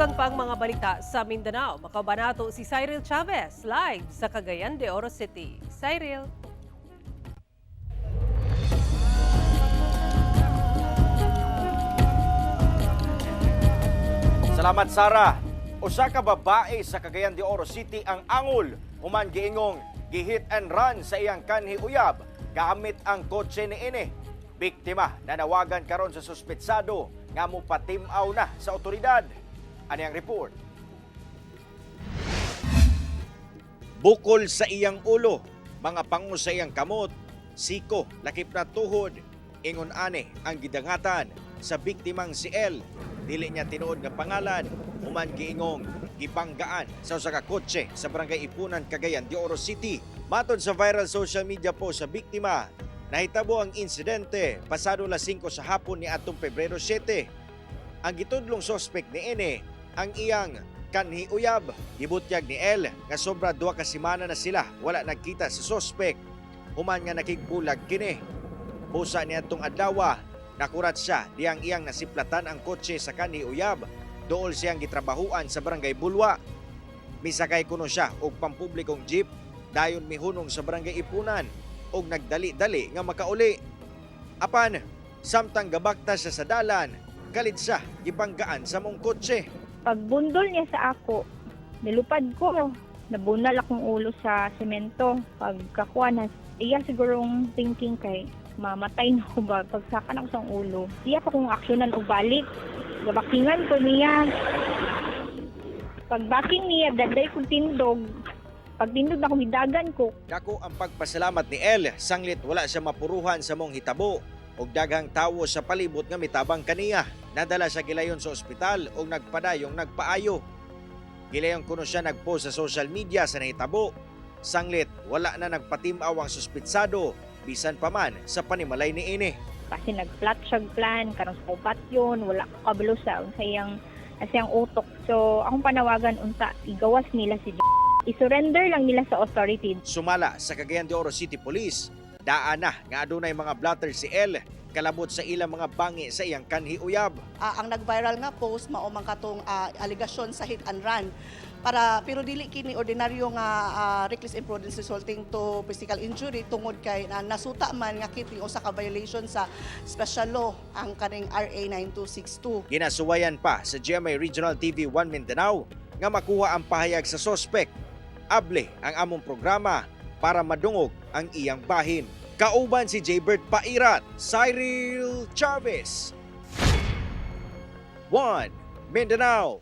Dugang pa ang mga balita sa Mindanao. Makauban nato si Cyril Chavez live sa Cagayan de Oro City. Cyril. Salamat, Sara. Usa ka babae sa Cagayan de Oro City ang angol human giingong gihit and run sa iyang kanhi uyab gamit ang kotse niini. Biktima nanawagan karon sa suspetsado nga mopatim-aw na sa otoridad. Ani ang report. Bukol sa iyang ulo, mga pango sa iyang kamot, siko, lakip na tuhod, ingon ani ang gidangatan sa biktimang si L. Dili niya tinuod nga pangalan, human giingong gibanggaan sa usa ka kotse sa Barangay Ipunan, Cagayan de Oro City. Matod sa viral social media post sa biktima, nahitabo ang insidente pasado las 5 sa hapon ni atong Pebrero 7. Ang gitudlong sospek niini ang iyang kanhi uyab. Gibutyag ni L nga sobra 2 ka semana na sila wala nagkita sa sospek human nga nakigbulag kini. Busa ni atong adlaw, nakurat siya diyang iyang nasiplatan ang kotse sa kanhi uyab dool siyang gitrabahuan sa Barangay Bulwa. Misakay kuno siya og pampublikong jeep, dayon mihunong sa Barangay Ipunan og nagdali-dali nga makauli. Apan samtang gabakta siya sa dalan, kalit siya gibanggaan sa mong kotse. Pagbundol niya sa ako, nilupad ko. Nabunal akong ulo sa semento. Pagkakuha na, iya sigurong thinking kay mamatay na ko ba pagsakan ako sa ulo. Iya pa kong aksyonan o balik. Gabakingan ko niya. Pagbaking niya, daday kong tindog. Pag tindog na kumidagan ko. Dako ang pagpasalamat ni El sanglit wala siya mapuruhan sa mong hitabo og daghang tawo sa palibot nga mitabang kaniya. Nadala siya gilayon sa ospital og nagpadayong nagpaayo. Gilayon kuno siya nagpost sa social media sa nahitabo. Sanglit wala na nagpatim-aw ang suspitsado bisan pa man sa panimalay niini. Kasi nag-plot siya plan, karon sa upat yun, wala ko kabalo sa unsa iyang utok. So, akong panawagan unta, igawas nila si i-surrender lang nila sa authority. Sumala sa Cagayan de Oro City Police, daan na nga adunay mga blotter si El kalabot sa ilang mga bangi sa iyang kanhi uyab. Ang nag-viral nga post mao man katong alegasyon sa hit and run para, pero dili kini ordinaryo nga reckless imprudence resulting to physical injury tungod kay nasuta man nga kini usa ka violation sa special law, ang kaning RA 9262. Ginasuwayan pa sa GMA Regional TV 1 Mindanao nga makuha ang pahayag sa sospek. Able ang among programa para madungog ang iyang bahin. Kauban si Jaybert Pairat, Cyril Chavez. 1 Mindanao.